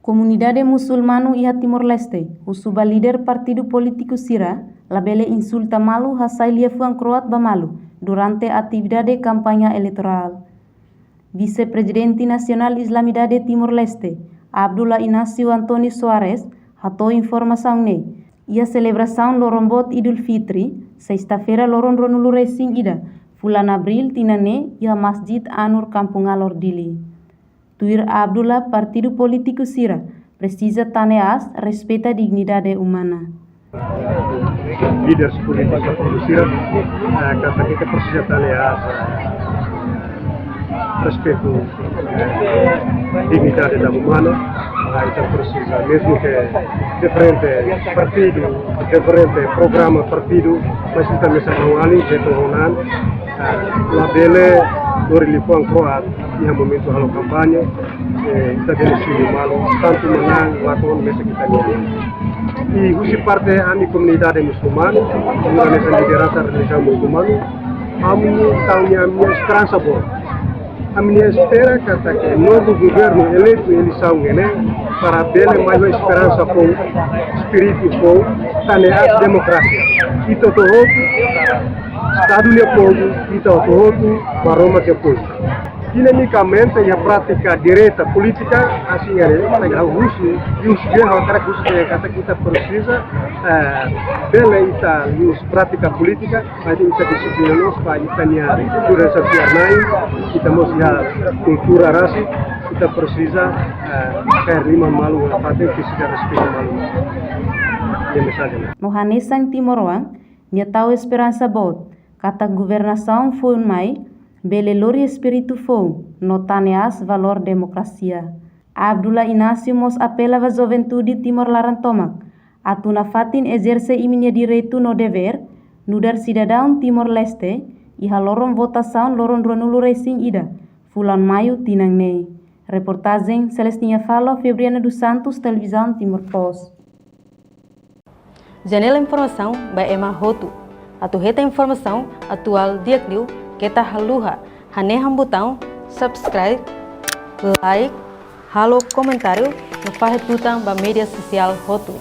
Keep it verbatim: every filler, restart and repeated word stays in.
Komunidade musulmanu iha Timor-Leste husu ba líder partidu polítiku sira labele insulta malu hasai liafuan kro'at ba malu durante atividade kampaña eleitorál. Vise-Prezidente Nasionál Islamidade Timor-Leste, Abdullah Inácio António Soares, hato'o informasaun ne'e iha selebrasaun loron boot Idul Fitri, sesta-feira loron ruanulu-resin-ida, fulan Abríl tinan ne'e, iha Masjid Anur Kampung Alor, Dili. Tuir Abdullah, partidu polítiku sira presiza tane aas, respeita dignidade umana. Líderes polítikus partidu sira, eh, katak ita presiza tane aas, eh, respeitu, eh, dignidade umana. Ah, ita presiza, mezmu ke diferente partidu, diferente programa partidu, mas ita mesak ho alin, feto ho na'an, ah, labele lori liafuan kro'at iha momentu halo kampaña, eh, ita bele simu malu, tantu manán, lakon, mesak ita-nia. I husi parte ami komunidade musulmanu, organizasaun lideransa relijiaun musulmanu, ami tau nia, ami-nia esperansa boot. Ami-nia espera katak novu governu eleitu eleisaun ne'e para bele mai ho esperansa foun, espíritu foun, tane aas demokrasia. Ita hotu-hotu Estadu nia povu, ita hotu-hotu Maromak nia povu. Dinamikamente, iha prátika direta polítika, asin, ita husu, husu, ha'u hakarak husu katak ita presiza, eh, bele ita husu prátika polítika, mas ita disiplina loos ba ita-nia dureza tiarnai, ita mós iha kultura rasik, ita presiza, eh, kaer liman malu, fatin ke sida respeita malu. Ida-ne'e saja. No hanesan timoroan, nia tau esperansa boot katak governasaun foun mai bele lori espíritu foun no tane aas valór demokrasia. Abdullah Inácio mós apela ba juventude Timor laran tomak atu nafatin ezerse imi-nia direitu no devér nu'udar sidadaun Timor-Leste iha loron votasaun loron ruanulu-resin-ida, fulan Maiu tinan ne'e. Reportajen Celestina Falo, Febriana dos Santos, Televizaun Timor Post. Janela informasaun ba ema hotu. Atu hetan informasaun atuál di'ak liu, keta haluha hanehan butaun subscribe, like, halo komentáriu no fahe tutan ba média sosiál hotu.